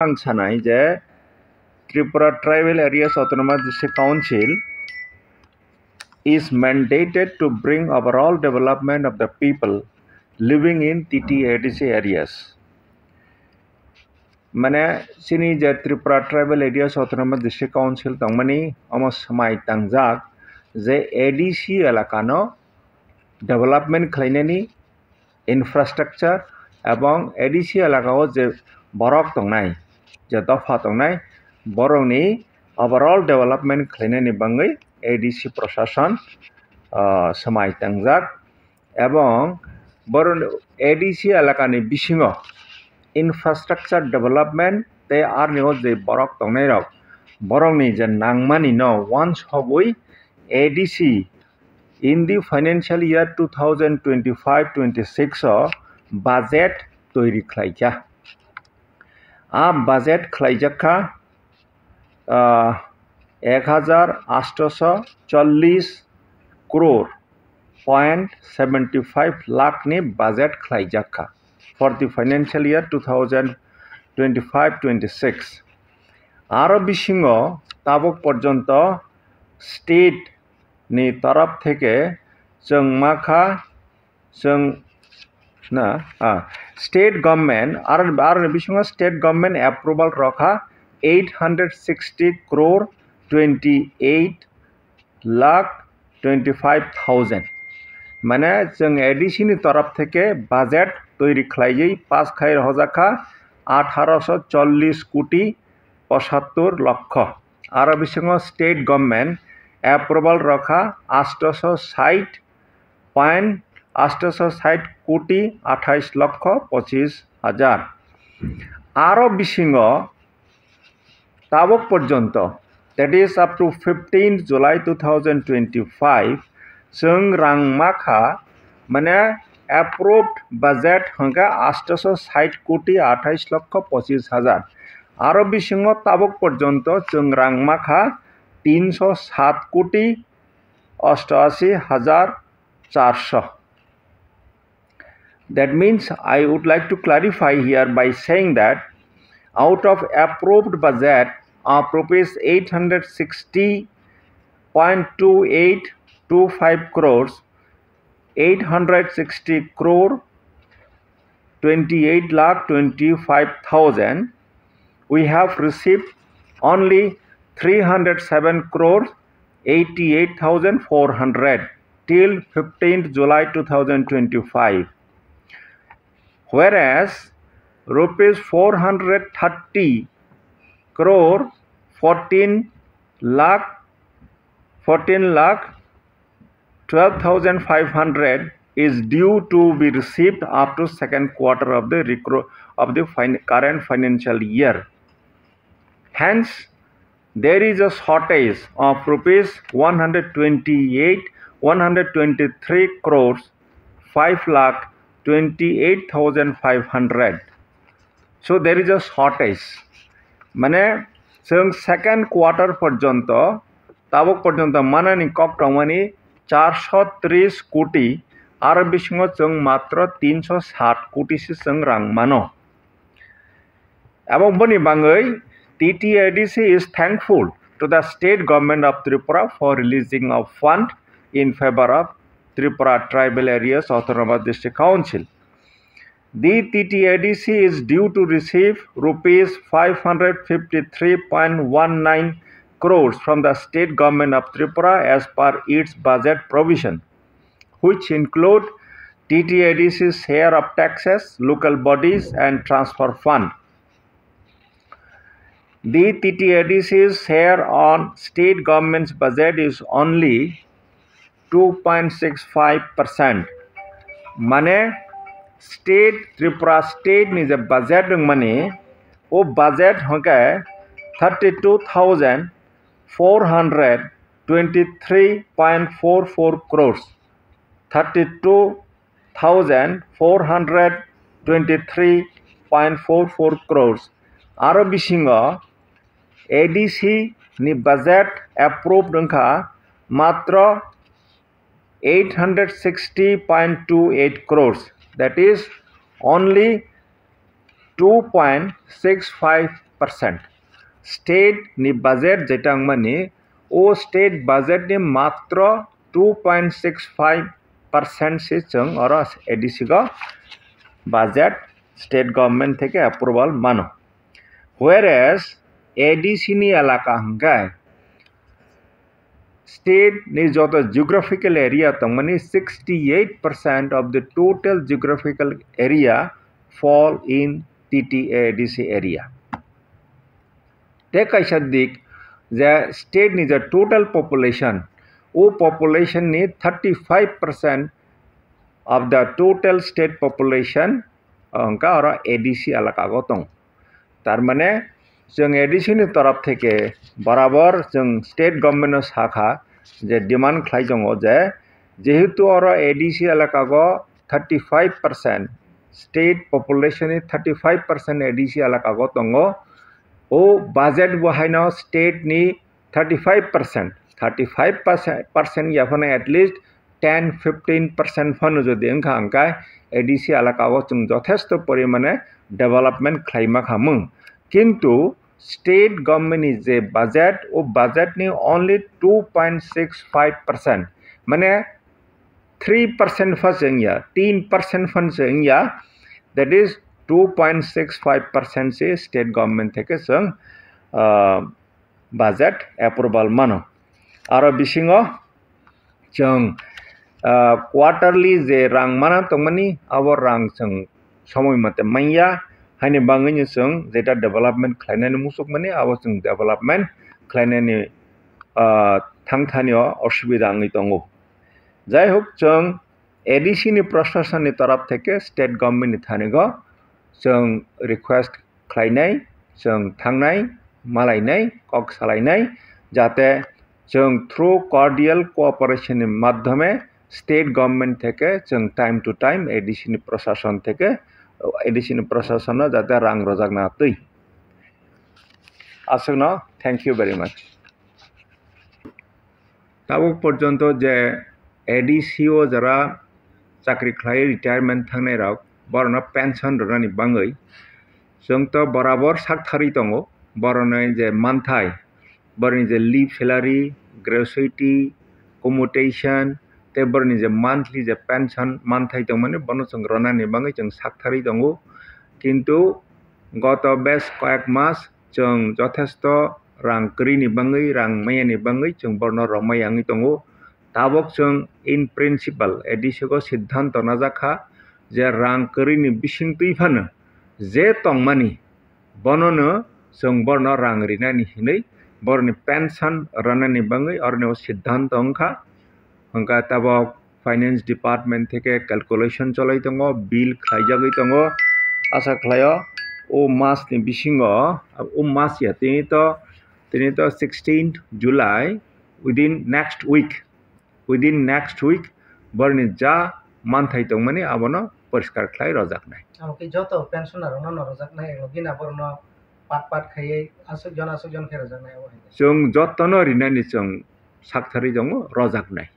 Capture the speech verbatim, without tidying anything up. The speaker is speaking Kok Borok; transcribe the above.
ang sanai je Tripura Tribal Areas Autonomous District Council is mandated to bring overall development of the people living in T T A D C areas. Mane chini je Tripura Tribal Areas Autonomous District Council tongmani omo swmai tangjak je A D C elakano development khlainani infrastructure ebong A D C elakao je borok tongnai, je dopha tongnai, borokni overall development khlainani bagwi A D C prosason, ah, swmai tangjak ebong borok A D C elakani bisingo infrastructure development tei arnio je borok tongnairok borokni je nangmani no wansogwi A D C in the financial year two thousand twenty-five twenty-six o budget toiri khlaikha. A budget khlaijakha, ah, ek hajar atsho chollish crore point seventy five lakh ni budget khlaijakha for the financial year two thousand twenty-five twenty-six. Aro bisingo tabuk porjonto state ni torop theke chwng makha, chwng na, ah, state government, aro, aroni bisingo state government approval rokha eight hundred sixty crore twenty eight lakh twenty five thousand. Mane chwng A D C ni torop theke budget toiri khlaiwi pass khai rohojakha atharoso chollish koti pochattor lokho. Aro bisingo state government approval rokha atharoso sait point atharoso sait koti athais lokho pochis hajar. Aro bisingo tabuk porjonto, that is up to fifteenth July two thousand twenty-five, chwng rang makha, mane approved budget hwnkhe atharoso sait koti athais lokho pochis hajar. Aro bisingo tabuk porjonto chwng rang makha tinso sat koti ostashi hajar charso. That means I would like to clarify here by saying that out of approved budget of rupees eight hundred sixty point two eight two five crores, eight hundred sixty crore twenty eight lakh twenty five thousand, we have received only three hundred seven crore eighty eight thousand four hundred till fifteenth July two thousand twenty five. Whereas rupees four hundred thirty crore fourteen lakh, fourteen lakh twelve thousand five hundred is due to be received up to second quarter of the recro-, of the fin-, current financial year. Hence, there is a shortage of rupees one hundred twenty eight, one hundred twenty three crores five lakh twenty eight thousand five hundred. So there is a shortage. Mane chwng second quarter porjonto, tabuk porjonto manani kok tongmani charso tris koti, aro bisingo chwng matro tinso sat koti se chwng rang mano. Abo boni bangwi T T A D C is thankful to the state government of Tripura for releasing of fund in favor of Tripura Tribal Areas Autonomous District Council. The T T A D C is due to receive rupees five hundred fifty three point one nine crores from the state government of Tripura as per its budget provision, which include T T A D C's share of taxes, local bodies and transfer fund. The T T A D C's share on state government's budget is only two point six five percent. Mane state, Tripura state ni je budget wngmani, o budget hwnkhe thirty two thousand four hundred twenty three point four four crores, thirty two thousand four hundred twenty three point four four crores. Aro bisingo A D C ni budget approved wngkha matro eight hundred sixty point two eight crores, that is only two point six five percent. State ni budget jeta wngmani, o state budget ni matro two point six five percent se chwng oro A D C go budget state government theke approval mano. Whereas A D C ni elaka hwnkhe state ni joto geographical area tongmani sixty eight percent of the total geographical area fall in T T A D C area. Tei kaisa dik je state ni je total population, o population ni thirty five percent of the total state population wngkha oro A D C elaka go tong. Tar mane chwng A D C ni torop theke borabor chwng state government no sakha je demand khlai tongo je jehetu oro A D C elaka go thirty five percent, state population ni thirty five percent A D C elaka go tongo, o budget bo haino state ni thirty five percent, thirty five percent yaphano at least ten fifteen percent phano jodi wngkha hwnkhe A D C elaka o chwng jothesto porimane development khlaima kha mung. Kintu state government ni je budget, o budget ni only two point six five percent, mane three percent pha se wngya, tin percent phan se wngya, that is two point six five percent se state government theke chwng, ah, budget approval mano. Aro bisingo chwng, ah, quarterly je rang mana tongmani, abo rang chwng somoi mate manya, haini bagwino chwng jeta development khlainani muchukmani, abo chwng development khlainani, ah, thangthanio osubida wngwi tongo. Jai hok, chwng A D C ni proshashan ni torop theke state government ni thani go chwng request khlainai, chwng thangnai, malainai, kok salainai, jate chwng through cordial cooperation ni madhyome state government theke chwng time to time A D C ni proshashan theke, A D C ni proshashan no jate rang rwjakna twi. Aswkno, thank you very much. Tabuk porjonto je A D C o jara chakri khlai retirement thangnai rok, borokno pension rwnani bagwi chwng to borabor saktharwi tongo. Borokni je manthai, borokni je leave salary, gratuity, commutation, tei borokni je monthly je pension manthai tongmani, bono chwng rwnani bagwi chwng saktharwi tongo. Kintu goto bes koyek mas chwng jothesto rang kwrwini bagwi, rang mayani bagwi chwng borno romaya wngwi tongo. Tabok chwng in principle A D C o siddhanto najak kha je rang kwrwini bisingtwi phano je tongmani bonono chwng borno rang rinani hinwi boroni pension rwnani bagwi oroni o siddhanto wngkha. Hwnkha tabok finance department theke calculation cholai tongo, bill khlaijagwi tongo. Asa khlaio o mas ni bisingo, o mas ya tini to, tini to sixteenth July, within next week, within next week borni ja manthai tongmani abono poriskar khlai rojaknai. Abo khe joto pensioner rokno no rojaknai, ego gina borno pat pat khaiwi aswk jon aswk jon khe rojaknai abo hai. Chwng jotono rinani chwng saktharwi tongo, rojaknai.